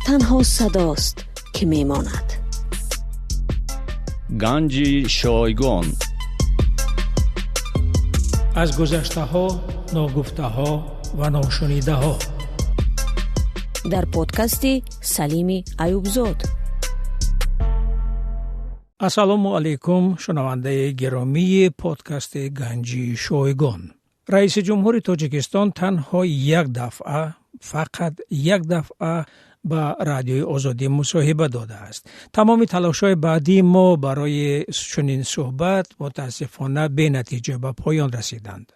Танҳо садост, ки мемонад. Ганҷи шойгон. Аз гузаштаҳо, ногуфтаҳо ва ношунидаҳо. Дар подкасти Салими Аюбзод. Ассалому алайкум, шунавандаи гиромии подкасти Ганҷи шойгон. Раиси ҷумҳури Тоҷикистон танҳо як дафъа, фақат як дафъа ба Радиои Озодӣ мусоҳиба додааст. Тамоми талошҳои баъдии мо барои чунин суҳбат мутаассифона бенатиҷа ба поён расиданд.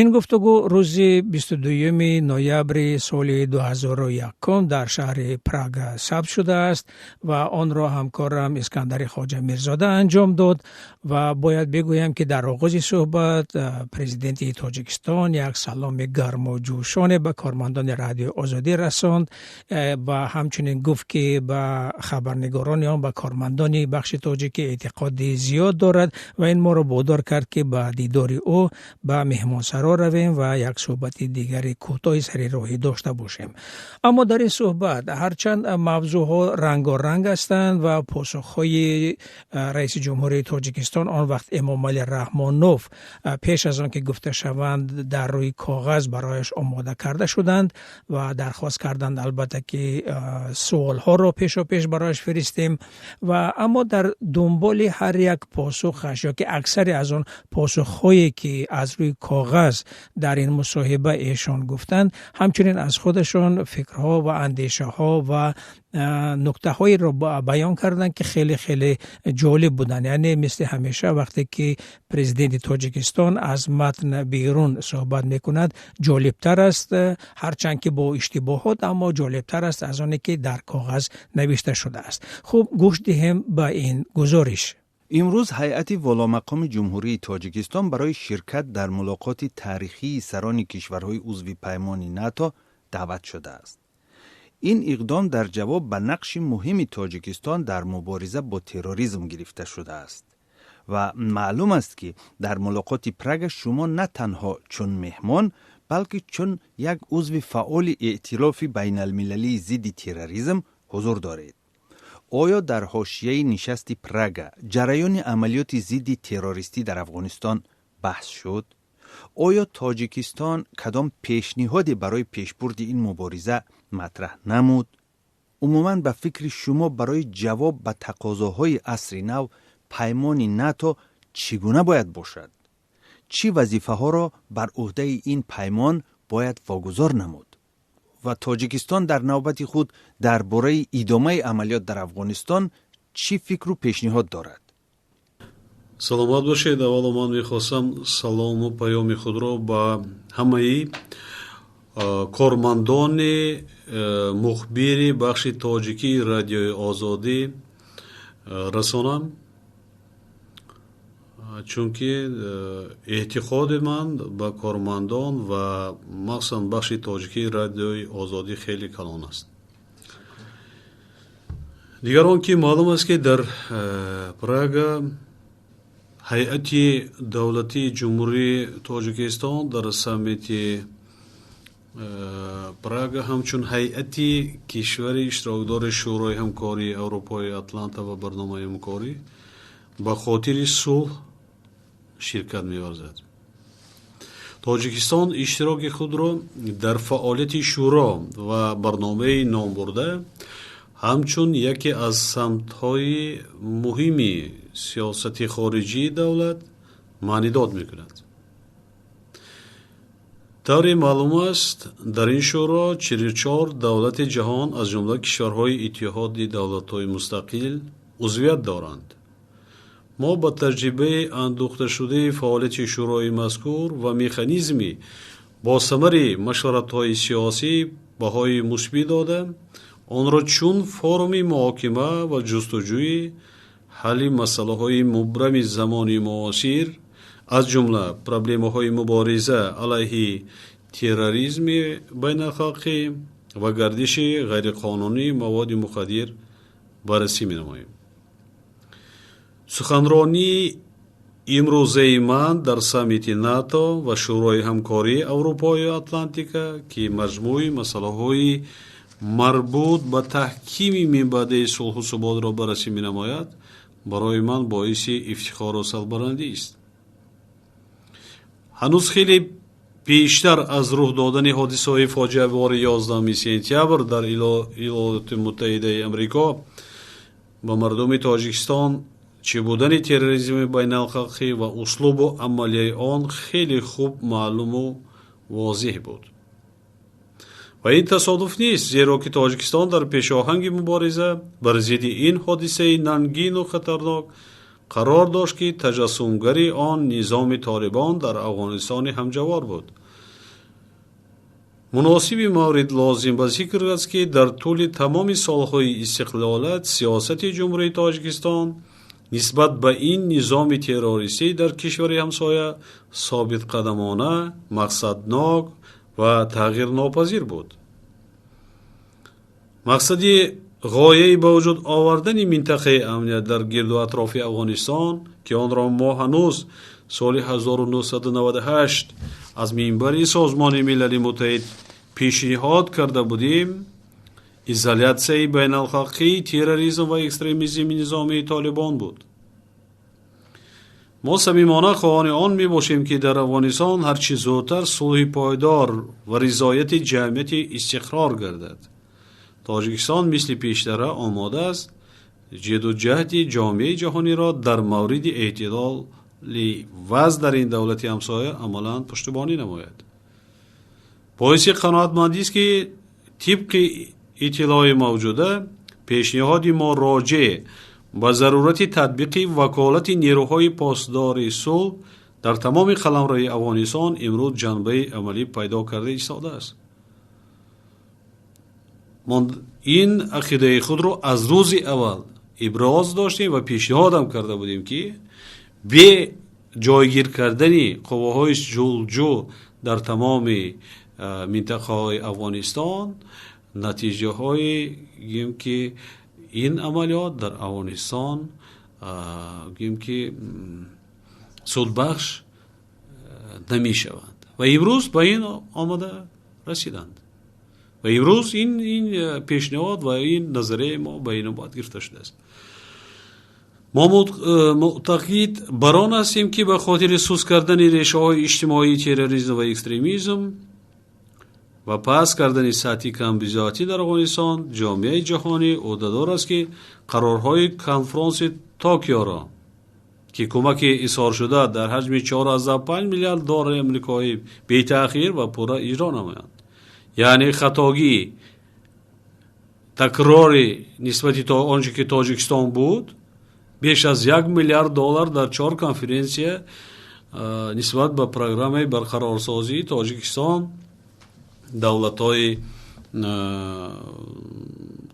Ин гуфтугӯ рӯзи 22 ноябри соли 2001 дар шаҳри Прага сабт шудааст ва онро ҳамкорам Искандари Хоҷа Мирзода анҷом дод. Ва бояд бигӯям, ки дар оғози суҳбат президенти Тоҷикистон як саломи гарму ҷӯшоне ба кормандони Радиои Озодӣ расонд ва ҳамчунин гуфт, ки ба хабарнигорони он, ба кормандони бахши тоҷикӣ эътиқоди зиёд дорад ва ин моро водор кард, ки ба дидори ӯ ба меҳмонсаро равем ва як суҳбати дигари кӯтоҳи сари роҳӣ дошта бошем. Аммо дар ин суҳбат ҳарчанд мавзӯъҳо рангоранг ҳастанд ва посухҳои раиси ҷумҳурии Тоҷикистон он вақт Эмомалӣ Раҳмонов пеш аз он ки гуфта шаванд, дар рӯи коғаз барояш омода карда шуданд ва дархост карданд, албатта, ки суолҳоро пешопеш барояш фиристем, ва аммо дар дунболи ҳар як посухаш ё ки аксари аз он посухҳое ки аз рӯи коғаз дар ин мусоҳиба эшон гуфтанд, ҳамчунин аз худашон фикрҳо ва андешаҳо ва нуктаҳоеро баён карданд, ки хеле хеле ҷолиб буданд. Яъне мисли ҳамеша, вақте ки президенти Тоҷикистон аз матн берун суҳбат мекунад, ҷолибтар аст, ҳарчанд ки бо иштибоҳот, аммо ҷолибтар аст аз оне ки дар коғаз навишта шудааст. Хуб, гӯш диҳем ба ин гузориш. Имрӯз ҳайати воломақоми Ҷумҳурии Тоҷикистон барои ширкат дар мулоқоти таърихии сарони кишварҳои узви паймони НАТО даъват шудааст. Ин иқдом дар ҷавоб ба нақши муҳими Тоҷикистон дар мубориза бо терроризм гирифта шудааст ва маълум аст, ки дар мулоқоти Прага шумо на танҳо чун меҳмон, балки чун як узви фаъоли эътилофи байналмилалии зидди терроризм ҳузур доред. Оё дар ҳошияи нишасти Прага ҷараёни амалиёти зидди террористӣ дар Афғонистон баҳс шуд? Оё Тоҷикистон кадом пешниҳоде барои пешбурди ин мубориза матраҳ намуд? Умуман, ба фикри шумо, барои ҷавоб ба тақозоҳои асри нав паймони НАТО чӣ гуна бояд бошад? Чӣ вазифаҳоро бар ӯҳдаи ин паймон бояд вогузор намуд? Ва Тоҷикистон дар навбати худ дар бораи идомаи амалиёт дар Афғонистон чӣ фикру пешниҳод дорад? Саломат бошед. Аввало ман мехостам салому паёми худро ба ҳамаи кормандони мухбири бахши тоҷикии Радиои Озодӣ расонам, чунки эътиқоди ман ба кормандон ва махсусан бахши тоҷикии Радиои Озодӣ хеле калон аст. Дигар он ки маълум аст, ки дар Прага ҳайати давлатии Ҷумҳурии Тоҷикистон дар саммити Прага ҳамчун ҳайати кишвари иштирокдори Шӯрои ҳамкории Аврупои Атланта ва барномаи ҳамкорӣ ба хотири сулҳ ширкат меварзад. Тоҷикистон иштироки худро дар фаъолияти шӯро ва барномаи номбурда ҳамчун яке аз самтҳои муҳими сиёсати хориҷии давлат маънидод мекунад. Тавре маълум аст, дар ин шӯро 44 давлати ҷаҳон, аз ҷумла кишварҳои Иттиҳоди Давлатҳои Мустақил, узвият доранд. Мо ба таҷрибаи андӯхташудаи фаъолияти шӯрои мазкур ва механизми босамари машваратҳои сиёсӣ баҳои мусбӣ дода, онро чун форуми муҳокима ва ҷустуҷӯи ҳалли масъалаҳои мубрами замони муосир, аз ҷумла проблемаҳои мубориза алайҳи терроризми байналхалқӣ ва гардиши ғайриқонунии маводи мухаддир, баррасӣ менамоем. Суханронии Имрӯзаи ман дар саммити НАТО ва Шӯрои ҳамкории Аврупою Атлантика, ки маҷмӯи масъалаҳои марбут ба таҳкими минбаъдаи сулҳу суботро баррасӣ менамояд, барои ман боиси ифтихору сарбаландист. Ҳанӯз хеле пештар аз рух додани ҳодисаҳои фоҷиабори 11 сентябр дар Иёлоти Муттаҳидаи Амрико ба мардуми Тоҷикистон чӣ будани терроризми байналхалқӣ ва услубу амалияи он хеле хуб маълуму возеҳ буд. Ва ин тасодуф нест, зеро ки Тоҷикистон дар пешоҳанги мубориза бар зидди ин ҳодисаи нангину хатарнок қарор дошт, ки таҷассумгари он низоми Толибон дар Афғонистони ҳамҷавор буд. Муносиби маврид лозим ба зикр аст, ки дар тӯли тамоми солҳои истиқлолият сиёсати Ҷумҳурии Тоҷикистон нисбат ба ин низоми террористӣ дар кишвари ҳамсоя собитқадамона, мақсаднок ва тағйирнопазир буд. Мақсади ғояи ба вуҷуд овардани минтақаи амният дар гирду атрофи Афғонистон, ки онро мо ҳанӯз соли 1998 аз минбари Созмони Милали Муттаҳид пешниҳод карда будем, изолятсияи байналхалқии терроризм ва экстремизми низомии Толибон буд. Мо самимона хоҳони он мебошем, ки дар Афғонистон ҳарчи зудтар сулҳи пойдор ва ризояти ҷамъияти истиқрор гардад. Тоҷикистон мисли пештара омода аст ҷидду ҷаҳди ҷомеаи ҷаҳониро дар мавриди эътидоли вазъ дар ин давлати ҳамсоя амалан пуштибонӣ намояд. Боиси қаноатмандист, ки тибқи иттилои мавҷуда пешниҳоди мо роҷеъ ба зарурати татбиқи ваколати нерӯҳои посдори сулҳ дар тамоми қаламрави Афғонистон имрӯз ҷанбаи амалӣ пайдо карда истодааст. Мо ин ақидаи худро аз рӯзи аввал иброз доштем ва пешниҳодам карда будем, ки бе ҷойгир кардани қувваҳои сулҳҷӯ дар тамоми минтақаҳои Афғонистон натиҷаҳои гӯем ки ин амалиёт дар Афғонистон гӯем ки судбахш намешаванд ва имрӯз ба ин омада расиданд ва имрӯз ин пешниҳод ва ин назарияи мо ба инобат гирифта шудааст. Мо мӯътақид бар он ҳастем, ки ба хотири суст кардани решаҳои иҷтимоии терроризм ва экстремизм ва паст кардани сатҳи камбизоатӣ дар Афғонистон ҷомеаи ҷаҳонӣ ӯҳдадор аст, ки қарорҳои конфронси Токиоро, ки кӯмаки изҳоршуда дар ҳаҷми 4,5 миллиард доллари амрикоӣ бетаъхир ва пурра иҷро намоянд. Яъне хатогӣ такрори нисбати он чӣ ки Тоҷикистон буд, беш аз 1 миллиард доллар дар чор конференсия нисбат ба программаи барқарорсозии Тоҷикистон давлатҳои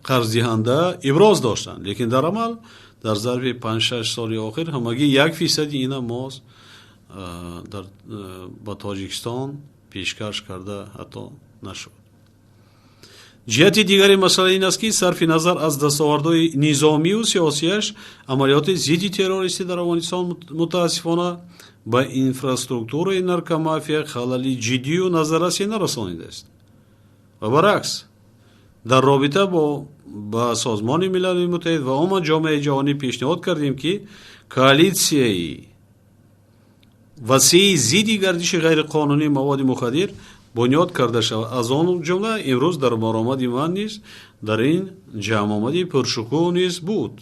қарздиҳанда иброз доштанд, лекин дар амал дар зарфи 5-6 соли охир ҳамагӣ 1 фисади ина мо ба Тоҷикистон пешкаш карда ҳатто нашуд. Ҷиҳати дигари масъала ин аст, ки сарфи назар аз дастовардҳои низомию сиёсияш амалиёти зидди террористӣ дар Афғонистон мутаассифона ба инфраструктураи наркомафия халали ҷиддию назаррасе нарасонидааст ва баръакс дар робита бо ба Созмони Милали Муттаҳид ва умуман ҷомеаи ҷаҳонӣ пешниҳод кардем, ки коалитсияи васеи зидди гардиши ғайриқонунии маводи мухаддир бунёд карда шавад. Аз он ҷумла имрӯз дар баромади ман низ дар ин ҷамъомади пуршукӯҳ низ буд.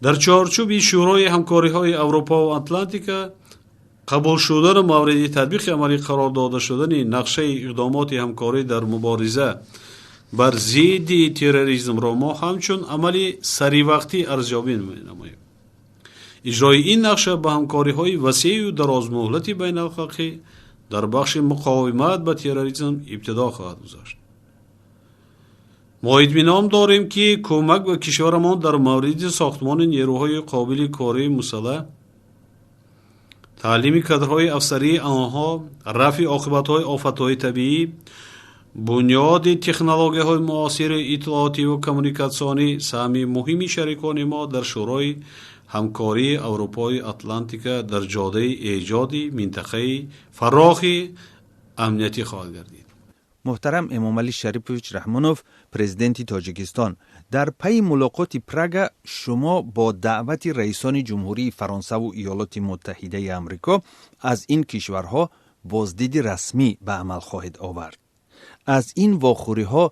Дар чорчӯби Шӯрои ҳамкориҳои Аврупову Атлантика қабул шудану мавриди татбиқи амалӣ қарор дода шудани нақшаи иқдомоти ҳамкорӣ дар мубориза бар зидди терроризмро мо ҳамчун амали саривақтӣ арзёбӣ менамоем. Иҷрои ин нақша ба ҳамкориҳои васею дарозмуҳлати байналхалқӣ дар бахши муқовимат ба терроризм ибтидо хоҳад гузошт. Мо итминон дорем, ки кӯмак ба кишварамон дар мавриди сохтмони нерӯҳои қобили кории мусаллаҳ, таълими кадрҳои афсарии онҳо, рафъи оқибатҳои офатҳои табиӣ, бунёди технологияҳои муосири иттилоотиву коммуникатсионӣ саҳми муҳими шарикони мо дар Шӯрои Ҳамкории Аврупои Атлантика дар ҷодаи эҷоди минтақаи фарохи амниятӣ хоҳад гардид. Муҳтарам Эмомалӣ Шарипович Раҳмонов, президенти Тоҷикистон, дар пайи мулоқоти Прага шумо бо даъвати раисони Ҷумҳурии Фаронсаву Иёлоти Муттаҳидаи Амрико аз ин кишварҳо боздиди расмӣ ба амал хоҳед овард. Аз ин вохӯриҳо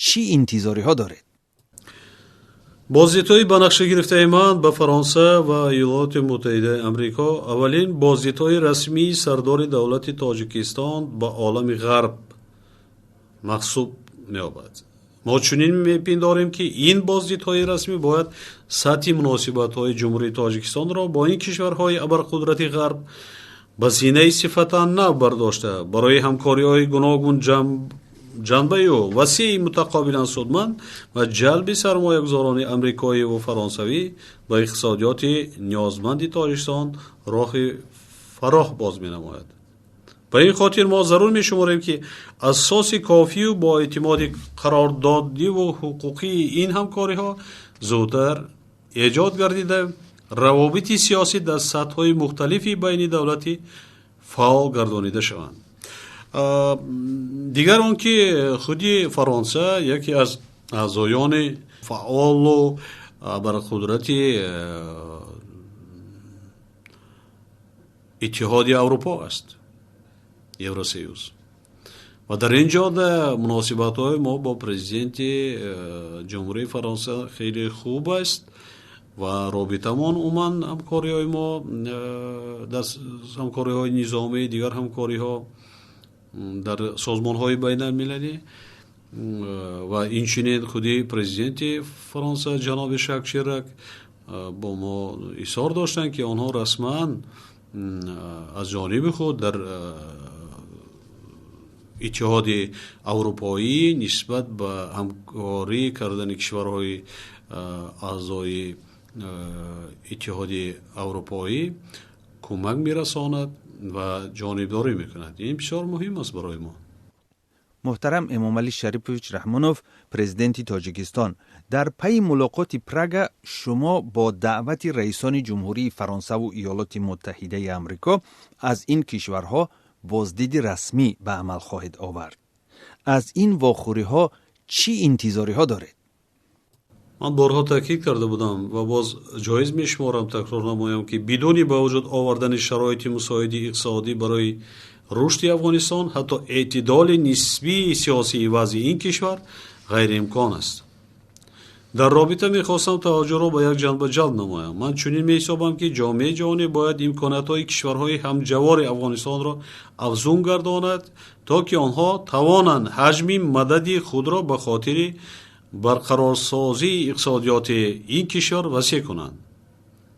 чӣ интизориҳо доред? Боздидҳои ба нақша гирифтаи ман ба Фаронса ва Иёлоти Муттаҳидаи Амрико аввалин боздидҳои расмии сардори давлати Тоҷикистон ба олами Ғарб маҳсуб меёбад. Мо чунин мепиндорем, ки ин боздидҳои расмӣ бояд сатҳи муносибатҳои Ҷумҳурии Тоҷикистонро бо ин кишварҳои абарқудрати Ғарб ба зинаи сифатан нав бардошта, барои ҳамкориҳои гуногун ҷанбаю васеи мутақобилан судманд ва ҷалби сармоягузорони амрикоиву фаронсавӣ ба иқтисодиёти ниёзманди Тоҷикистон роҳи фарох боз менамояд. Ба ин хотир мо зарур мешуморем, ки асоси кофию бо эътимоди қарордодиву ҳуқуқии ин ҳамкориҳо зудтар эҷод гардида, равобити сиёсӣ дар сатҳҳои мухталифи байни давлатӣ фаъол гардонида шаванд. Дигар он ки худи Фаронса яке аз аъзоёни фаъолу абарқудрати Иттиҳоди Аврупо аст, Евросоюз, ва дар ин ҷода муносибатҳои мо бо президенти Ҷумҳурии Фаронса хеле хуб аст ва робитамон, умуман ҳамкориҳои мо дар ҳамкориҳои низомӣ, дигар ҳамкориҳо дар созмонҳои байналмилалӣ ва инчунин худи президенти Фаронса ҷаноби Жак Ширак бо мо изҳор доштанд, ки онҳо расман аз ҷониби худ дар Иттиҳоди Аврупоӣ нисбат ба ҳамкорӣ кардани кишварҳои аъзои Иттиҳоди Аврупоӣ кӯмак мерасонад ва ҷонибдорӣ мекунад. Ин бисёр муҳим аст барои мо. Муҳтарам Эмомалӣ Шарипович Раҳмонов, президенти Тоҷикистон, дар пайи мулоқоти Прага шумо бо даъвати раисони Ҷумҳурии Фаронсаву Иёлоти Муттаҳидаи Амрико аз ин кишварҳо боздиди расмӣ ба амал хоҳед овард. Аз ин вохӯриҳо чӣ интизориҳо доред? Ман борҳо таъкид карда будам ва боз ҷоиз мешуморам такрор намоям, ки бидуни ба вуҷуд овардани шароити мусоиди иқтисодӣ барои рушди Афғонистон ҳатто эътидоли нисбии сиёсии вазъи ин кишвар ғайриимкон аст. Дар робита мехостам таваҷҷӯҳро ба як ҷанба ҷалб намоям. Ман чунин меҳисобам, ки ҷомеаи ҷаҳонӣ бояд имкониятҳои кишварҳои ҳамҷавори Афғонистонро афзун гардонад, то ки онҳо тавонанд ҳаҷми мадади худро ба хотири барқарорсозии иқтисодиёти ин кишвар васеъ кунанд.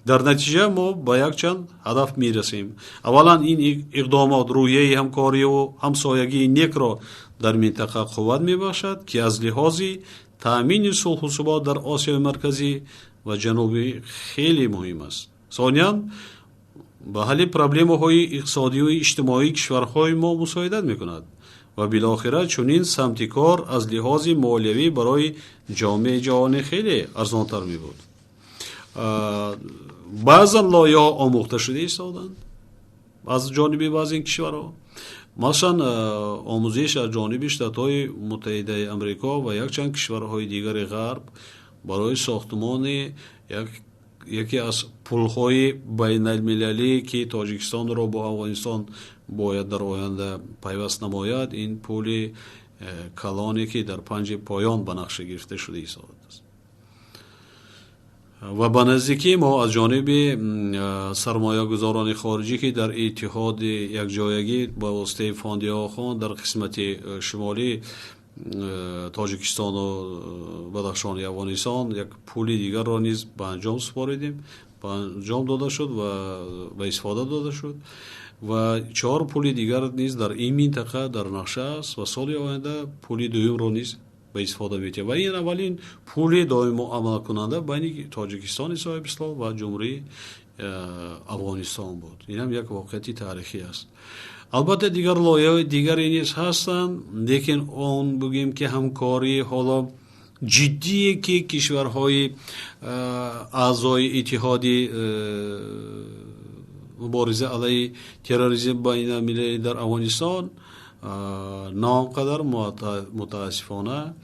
Дар натиҷа мо ба якчанд ҳадаф мерасем. Аввалан, ин иқдомот рӯҳияи ҳамкориву ҳамсоягии некро дар минтақа қувват мебахшад, ки аз лиҳози таъмини сулҳу субот дар Осиёи Марказӣ ва Ҷанубӣ хеле муҳим аст. Сониян, ба ҳалли проблемаҳои иқтисодию иҷтимоии кишварҳои мо мусоидат мекунад ва билохира чунин самти кор аз лиҳози молиявӣ барои ҷомеаи ҷаҳонӣ хеле арзонтар мебуд. Баъзан лоиҳаҳо омӯхта шуда истоданд аз ҷониби баъзе ин кишварҳо. Масалан, омӯзиш аз ҷониби Штатҳои Муттаҳидаи Амрико ва якчанд кишварҳои дигари Ғарб барои сохтмони яке аз пулҳои байналмилалӣ, ки Тоҷикистонро бо Афғонистон бояд дар оянда пайваст намояд, ин пули калоне, ки дар панҷи поён ба нақша гирифта шуда истодааст. Ва ба наздикӣ мо аз ҷониби сармоягузорони хориҷӣ, ки дар иттиҳоди якҷоягӣ ба воситаи фонди Охон дар қисмати шимолии Тоҷикистону Бадахшони Афғонистон як пули дигарро низ ба анҷом супоридем, ба анҷом дода шуд ва ба истифода дода шуд, ва чор пули дигар низ дар ин минтақа дар нақша аст ва соли оянда пули дуюмро низ ба истифода метиҳад. Ва ин аввалин пули доимо амалкунанда байни Тоҷикистони соҳибистиқлол ва Ҷумҳурии Афғонистон буд. Инам як воқеияти таърихӣ аст. Албатта, дигар лоиҳаҳои дигаре низ ҳастанд, лекин он бигӯем, ки ҳамкорӣ ҳоло Ҷиддие, ки кишварҳои аъзои иттиҳоди мубориза алайҳи терроризм байналмилалӣ дар Афғонистон на он қадар, мутаассифона,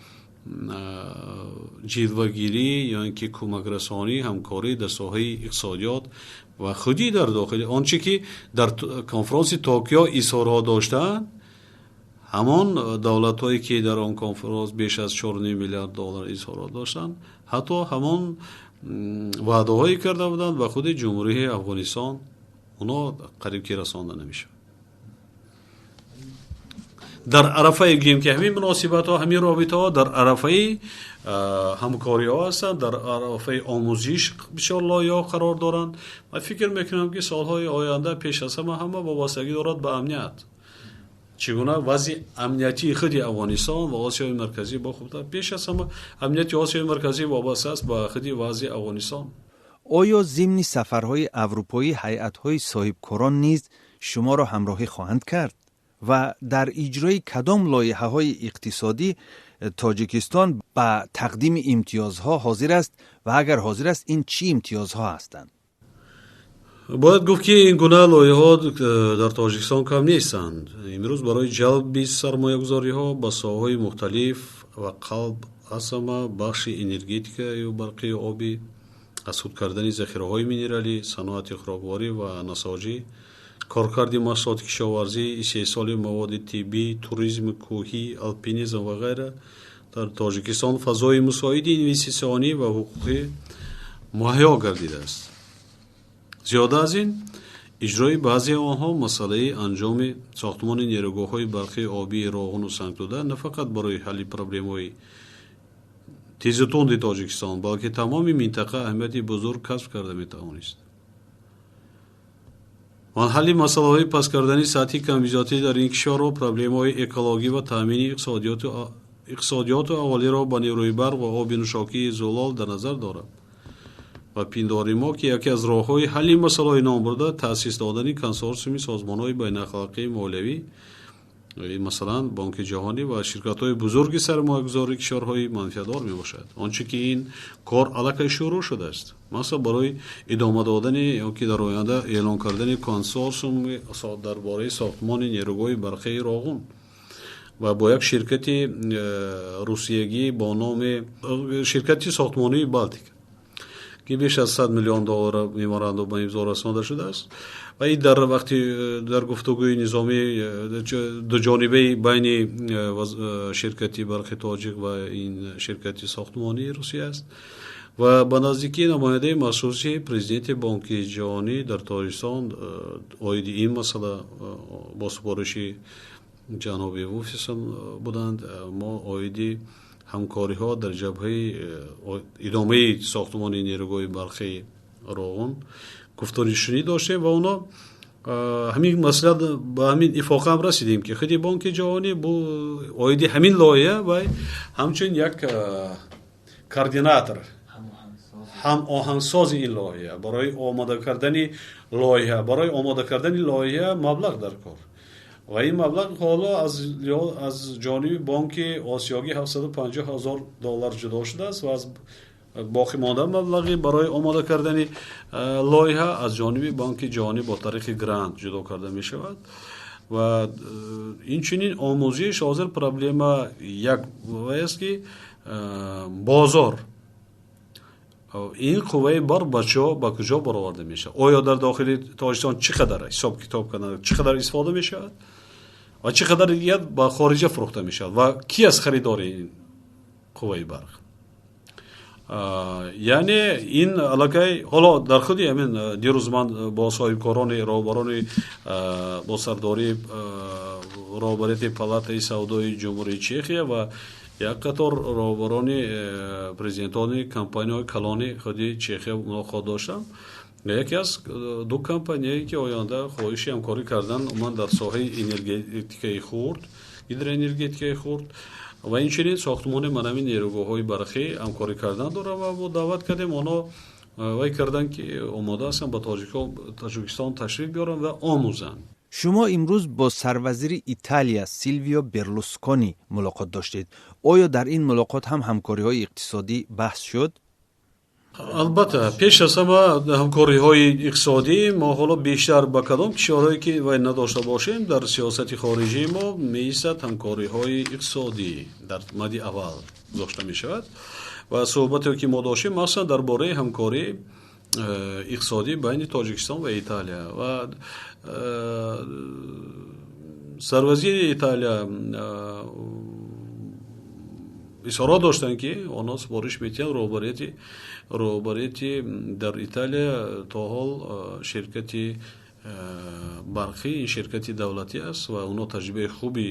ҷилвагирӣ ё ин ки кӯмакрасонӣ, ҳамкорӣ дар соҳаи иқтисодиёт ва худӣ дар дохили он чӣ ки дар конфронси Токио изҳорҳо доштаанд, ҳамон давлатҳое ки дар он конфронс беш аз 4,5 миллиард доллар изҳорот доштанд, ҳатто ҳамон ваъдаҳое карда буданд ба худи Ҷумҳурии Афғонистон, оно қариб ки расонда намешавад. Дар арафаи, гӯем ки, ҳамин муносибатҳо, ҳамин робитаҳо дар арафаи ҳамкориҳо ҳастанд, дар арафаи омӯзиш бисёр лоиҳаҳо қарор доранд ва фикр мекунам, ки солҳои оянда пеш аз ҳама вобастагӣ дорад ба амният, чӣ гуна вазъи амниятии худи Афғонистон ва Осиёи Марказӣ бо хубтар. Пеш аз ҳама амнияти Осиёи Марказӣ вобаста аст ба худи вазъи Афғонистон. Оё зимни сафарҳои аврупоӣ ҳайатҳои соҳибкорон низ шуморо ҳамроҳӣ хоҳанд кард ва дар иҷрои кадом лоиҳаҳои иқтисодӣ Тоҷикистон ба тақдими имтиёзҳо ҳозир аст ва агар ҳозир аст, ин чӣ имтиёзҳо ҳастанд? Бояд гуфт, ки ин гуна лоиҳаҳо дар Тоҷикистон кам нестанд. Имрӯз барои ҷалби сармоягузориҳо ба соҳаҳои мухталиф ва қалб аз ҳама бахши энергетикаю барқию обӣ, аз худ кардани захираҳои минералӣ, саноати хӯрокворӣ ва насоҷӣ, коркарди маҳсулоти кишоварзӣ, истеҳсоли маводи тиббӣ, туризми кӯҳӣ, алпинизм ва ғайра дар Тоҷикистон фазои мусоиди инвеститсионӣ ва ҳуқуқӣ муҳайё гардидааст. Зиёда аз ин, иҷрои баъзеи онҳо, масъалаи анҷоми сохтмони нерӯгоҳҳои барқии обии Роғуну Сангтӯда на фақат барои ҳалли проблемаҳои тезу тунди Тоҷикистон, балки тамоми минтақа аҳамияти бузург касб карда метавонист. Ман ҳалли масъалаҳои паст кардани сатҳи камбизоатӣ дар ин кишварро, проблемаҳои экологӣ ва таъмини иқтисодиёту аҳолиро ба нерӯи барқ ва оби нӯшокии зулол дар назар дорам ва пиндори мо, ки яке аз роҳҳои ҳалли масъалаҳои номбурда таъсис додани консорсиуми созмонҳои байналхалқии молиявӣ, масалан, Бонки Ҷаҳонӣ ва ширкатҳои бузурги сармоягузории кишварҳои манфиатдор мебошад. Он чӣ ки ин кор аллакай шурӯъ шудааст, масалан, барои идома додани ё ки дар оянда эълон кардани консорсиум дар бораи сохтмони нерӯгоҳи барқии Роғун ва бо як ширкати русиягӣ бо номи ширкати сохтмонии Балтика, ки беш аз 100 миллион доллар меморандум ба имзо расонда шудааст. Ва ин дар вақти дар гуфтугӯи низомӣ дуҷонибаи байни ширкати барқи тоҷик ва ин ширкати сохтмонии Русия аст. Ва ба наздикӣ намояндаи махсуси президенти Бонки Ҷаҳонӣ дар Тоҷикистон оиди ин масъала бо супориши ҷаноби Вулфсон буданд. Мо оиди ҳамкориҳо дар ҷабҳаи идомаи сохтмони нерӯгоҳи барқии Роғун гуфторишунӣ доштем ва оно ҳамин масъала ба ҳамин ифоқа ҳам расидем, ки худи Бонки Ҷаҳонӣ оиди ҳамин лоиҳа ва ҳамчун як координатор, ҳамоҳангсози ин лоиҳа, барои омода кардани лоиҳа маблағ дар кор ва ин маблағ ҳоло аз ҷониби Бонки Осиёгӣ 750 ҳазор доллар ҷудо шудааст ва аз боқӣ монда маблағи барои омода кардани лоиҳа аз ҷониби Бонки Ҷаҳонӣ бо тариқи грант ҷудо карда мешавад. Ва инчунин омӯзиш. Ҳозир проблема як аст, ки бозор ин қувваи барқ ба куҷо бароварда мешавад? Оё дар дохили Тоҷикистон чӣ қадар ҳисоб китоб кардан, чӣ қадар истифода мешавад ва чӣ қадар дигар ба хориҷа фурӯхта мешавад ва ки аст харидори ин қувваи барқ? Яъне ин аллакай ҳоло дар худи ҳамин дирӯз ман бо соҳибкорони, роҳбарони, бо сардории роҳбарияти палатаи савдои Ҷумҳурии Чехия ва як қатор роҳбарони, президентони компанияҳои калони худи Чехия мулоқот доштам. Яке аз ду компанияе, ки оянда хоҳиши ҳамкорӣ кардан умуман дар соҳаи энергетикаи хурд, гидроэнергетикаи хурд ва инчунин сохтмони манами нерӯгоҳҳои барқӣ ҳамкорӣ кардан дорам ва мо даъват кардем, онҳо вай карданд, ки омода ҳастанд ба Тоҷикистон ташриф биёранд ва омӯзанд. Шумо имрӯз бо сарвазири Италия Силвио Берлускони мулоқот доштед. Оё дар ин мулоқот ҳам ҳамкориҳои иқтисодӣ баҳс шуд? Албатта, пеш аз ҳама ҳамкориҳои иқтисодӣ. Мо ҳоло бештар ба кадом кишварҳое ки вай надошта бошем, дар сиёсати хориҷии мо меистад ҳамкориҳои иқтисодӣ дар мади аввал гузошта мешавад. Ва суҳбате ки мо доштем, махсусан дар бораи ҳамкории иқтисодӣ байни Тоҷикистон ва Италия. Ва сарвазири Италия изҳорот доштанд, ки онҳо супориш метиҳанд роҳбарияти дар Италия то ҳол ширкати барқӣ, ин ширкати давлатӣ аст ва онҳо таҷрибаи хуби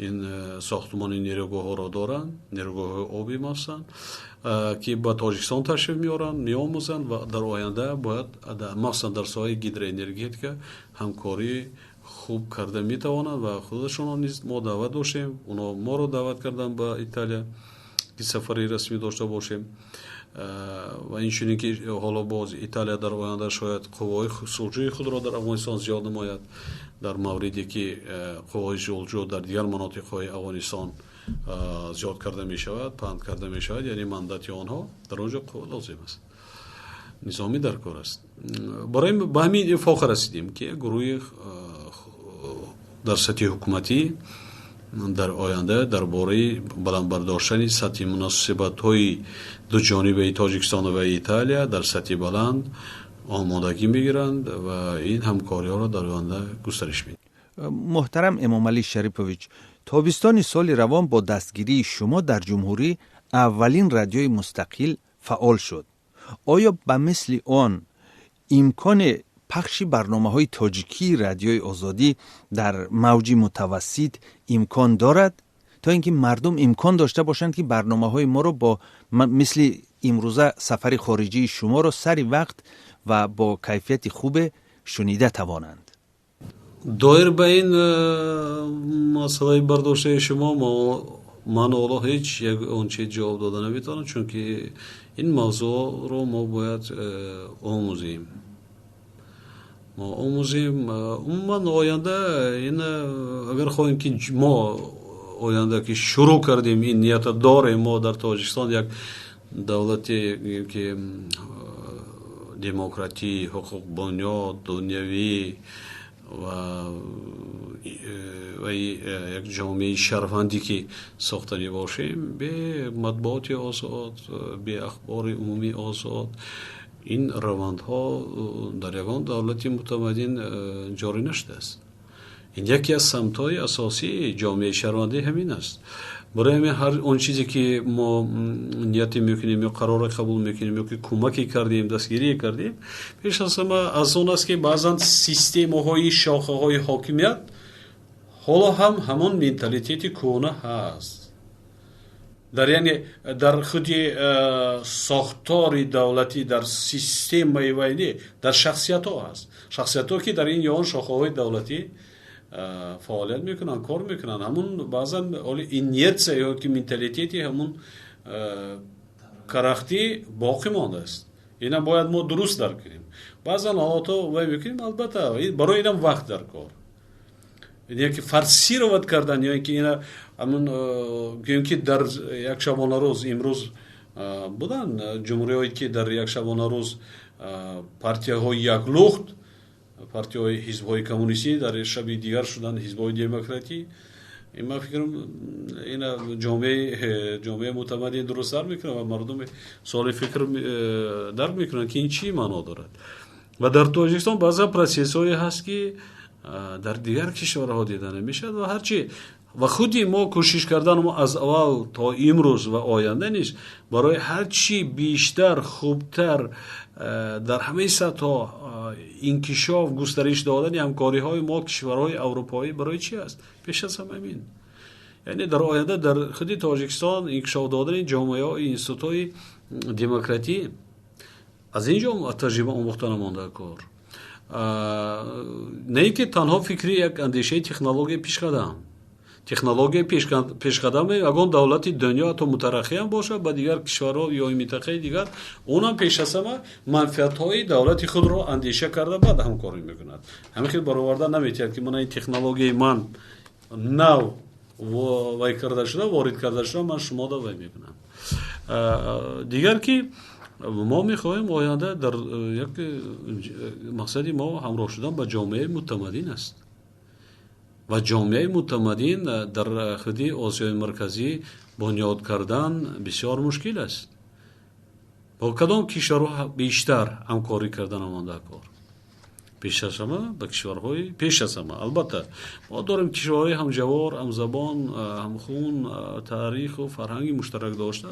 ин сохтмони нерӯгоҳҳоро доранд, нерӯгоҳҳои обӣ махсусан, ки ба Тоҷикистон ташриф меоранд, меомӯзанд ва дар оянда бояд махсусан дар соҳаи гидроэнергетика ҳамкорӣ хуб карда метавонанд. Ва худашонро низ мо даъват доштем, онҳо моро даъват карданд ба Италия, ки сафари расмӣ дошта бошем. Ва инчунин ки ҳоло боз Италия дар оянда шояд қувваҳои сулҳҷӯи худро дар Афғонистон зиёд намояд, дар мавриде ки қувваҳои сулҳҷӯ дар дигар манотиқҳои Афғонистон зиёд карда мешавад, паҳн карда мешавад, яъне мандати онҳо дар он ҷо қувва лозим аст, низомӣ дар кор аст. Барои ба ҳамин итифоқ расидем, ки гурӯҳи дар сатҳи ҳукуматӣ дар оянда дар бораи баланд бардоштани сатҳи муносибатҳои дуҷонибаи Тоҷикистон ва Италия дар сатҳи баланд омодагӣ мегиранд ва ин ҳамкориҳоро дар оянда густариш медиҳанд. Муҳтарам Эмомалӣ Шарипович, тобистони соли равон бо дастгирии шумо дар ҷумҳурӣ аввалин радиои мустақил фаъол шуд. Оё ба мисли он имкони пахши барномаҳои тоҷикии Радиои Озодӣ дар мавҷи мутавассит имкон дорад, то ин ки мардум имкон дошта бошанд, ки барномаҳои моро бо мисли имрӯза сафари хориҷии шуморо сари вақт ва бо кайфияти хубе шунида тавонанд? Доир ба ин масъалаи бардоштаи шумо ман ҳоло ҳеҷ як он чиз ҷавоб дода наметавонам, чунки ин мавзӯъро мо бояд омӯзем, мо омӯзем. Умуман, оянда ин агар хоҳем, ки мо оянда ки шурӯъ кардем, ин нията дорем, мо дар Тоҷикистон як давлате ки демократӣ, ҳуқуқбунёд, дунявӣ ва як ҷомеаи шаҳрвандӣ ки сохтанӣ бошем, бе матбуоти озод, бе ахбори умумии озод ин равандҳо дар ягон давлати мутамаддин ҷорӣ нашудааст. Ин яке аз самтҳои асосии ҷомеаи шаҳрвандӣ ҳамин аст. Барои ҳамин ҳар он чизе ки мо нияте мекунем ё қароре қабул мекунем ё ки кӯмаке кардем, дастгирие кардем, пеш аз ҳама аз он аст, ки баъзан системаҳои шохаҳои ҳокимият ҳоло ҳам ҳамон менталитети кӯҳна ҳаст дар, яъне дар худи сохтори давлатӣ, дар системаи вайнӣ, дар шахсиятҳо ҳаст, шахсиятҳо ки дар ин ё он шохаҳои давлатӣ фаъолият мекунанд, кор мекунанд, ҳамун баъзан оли инерция ё ки менталитети ҳамун карахтӣ боқӣ мондааст. Ина бояд мо дуруст дарк кунем. Баъзан ҳолатҳо вай мекунем, албатта, барои инам вақт дар кор, яке форсировать кардан ё ки ина ҳамун гӯем, ки дар як шабонарӯз имрӯз буданд ҷумҳуриҳое, ки дар як шабонарӯз партияҳои яклухт, партияҳои ҳизбҳои коммунистӣ дар шаби дигар шуданд ҳизбҳои демократӣ. Ин ман фикрам, ина ҷомеаи мутамаддин дуруст дарк мекунад ва мардуми соли фикр дарк мекунанд, ки ин чӣ маъно дорад. Ва дар Тоҷикистон баъзан процессҳое ҳаст, ки дар дигар кишварҳо дида намешавад. Ва ҳарчи ва худи мо кӯшиш кардан мо аз аввал то имрӯз ва оянда низ барои ҳарчи бештар, хубтар дар ҳамаи сатҳҳо инкишоф, густариш додани ҳамкориҳои мо кишварҳои аврупоӣ барои чи аст? Пеш аз ҳама ҳамин, яъне дар оянда дар худи Тоҷикистон инкишоф додани ҷомеаҳо, институтҳои демократӣ, аз ин ҷо таҷриба омӯхта намонда кор, на ин ки танҳо фикри як андешаи технология пешқадам. Технологияи пешқадаме ягон давлати дунё, ҳатто мутараққиам бошад, ба дигар кишварҳо ё минтақаи дигар, онам пеш аз ҳама манфиатҳои давлати худро андеша карда, баъд ҳамкорӣ мекунад. Ҳамин хел бароварда наметиҳад, ки мана ин технологияи ман нав вай карда шуда, ворид карда шуда, ман шумода вай мекунам. Дигар ки мо мехоҳем оянда дар як мақсади мо ҳамроҳ шудан ба ҷомеаи мутамаддин аст ва ҷомеаи мутамаддин дар худи Осиёи Марказӣ бунёд кардан бисёр мушкил аст. Бо кадом кишварҳо бештар ҳамкорӣ кардан омонда кор? Пеш аз ҳама ба кишварҳои, пеш аз ҳама, албатта, мо дорем кишварҳои ҳамҷавор, ҳамзабон, ҳамхун, таъриху фарҳанги муштарак дошта,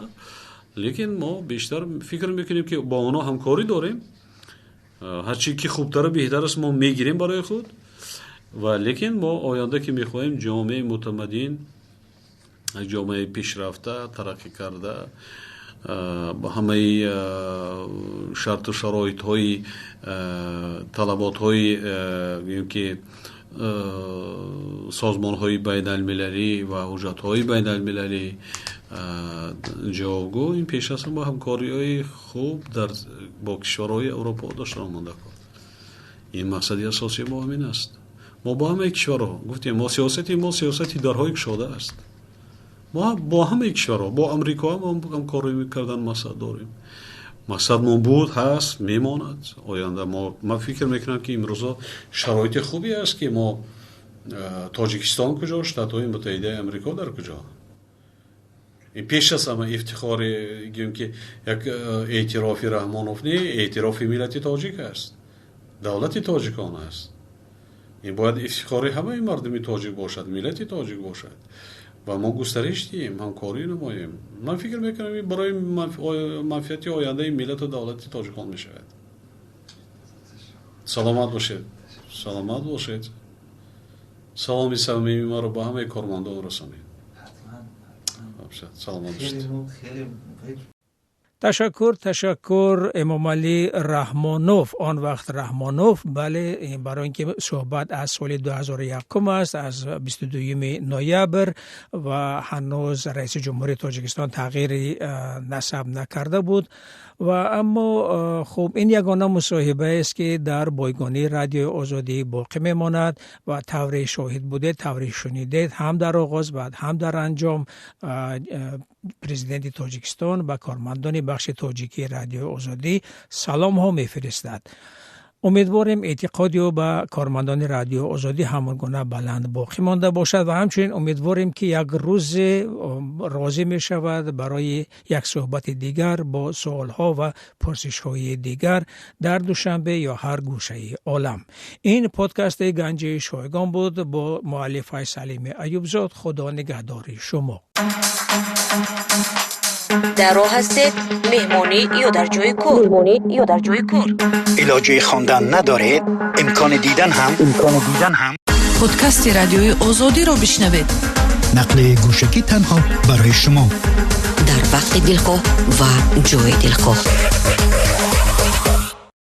лекин мо бештар фикр мекунем, ки бо онҳо ҳамкорӣ дорем, ҳарчи ки хубтару беҳтар аст, мо мегирем барои худ. Ва лекин мо оянда ки мехоҳем ҷомеаи мутамаддин, ҷомеаи пешрафта, тараққӣ карда, ба ҳамаи шарту шароитҳои, талаботҳои, гӯем ки, созмонҳои байналмилалӣ ва ҳуҷҷатҳои байналмилалӣ ҷавобгӯ, ин пеш аз ҳама ҳамкориҳои хуб дар бо кишварҳои Аврупо дошта монда кор. Ин мақсади асосии мо ҳамин аст. Мо бо ҳамаи кишварҳо гуфтем, мо сиёсати мо сиёсати дарҳои кушода аст. Мо бо ҳамаи кишварҳо, бо Амрико ҳам ҳамкорӣ кардан мақсад дорем. Мақсадмон буд, ҳаст, мемонад. Оянда мо, ман фикр мекунам, ки имрӯзо шароити хубе аст, ки мо, Тоҷикистон куҷо, Штатҳои Муттаҳидаи Амрико дар куҷо. Ин пеш аз ҳама ифтихори, гӯем ки, як эътирофи Раҳмонов не, эътирофи миллати тоҷик аст, давлати тоҷикон аст. Ин бояд ифтихори ҳамаи мардуми тоҷик бошад, миллати тоҷик бошад ва мо густариш диҳем, ҳамкорӣ намоем. Ман фикр мекунам, ин барои манфиати ояндаи миллату давлати тоҷикон мешавад. Саломат бошед, саломат бошед. Саломи самимии маро ба ҳамаи кормандон расонед. Саломат бошед. Ташаккур, ташаккур, Эмомалӣ Раҳмонов, он вақт Раҳмонов. Бале, барои ин ки суҳбат аз соли 2001 аст, аз 22 ноябр, ва ҳанӯз раиси ҷумҳури Тоҷикистон тағйири насаб накарда буд. Ва аммо хуб, ин ягона мусоҳибаест, ки дар бойгонии Радиои Озодӣ боқӣ мемонад. Ва тавре шоҳид будед, тавре шунидед, ҳам дар оғоз ва ҳам дар анҷом президенти Тоҷикистон ба кормандони бахши тоҷикии Радиои Озодӣ саломҳо мефиристад. Умедворем, эътиқоди ӯ ба кормандони Радиои Озодӣ ҳамон гуна баланд боқӣ монда бошад ва ҳамчунин умедворем, ки як рӯзе розӣ мешавад барои як суҳбати дигар бо суолҳо ва пурсишҳои дигар дар Душанбе ё ҳар гӯшаи олам. Ин подкасти Ганҷи шойгон буд бо муаллифаи Салими Аюбзод. Худо нигаҳдори шумо. Дар роҳ ҳастед, меҳмонӣ ё дар ҷои кор, меҳмонӣ ё дар ҷои кор, илоҷи хондан надоред, имкони дидан ҳам, имкони дидан ҳам. Подкасти Радиои Озодиро бишнавед. Нақли гӯшакӣ танҳо барои шумо. Дар вақти дилхоҳ ва ҷои дилхоҳ.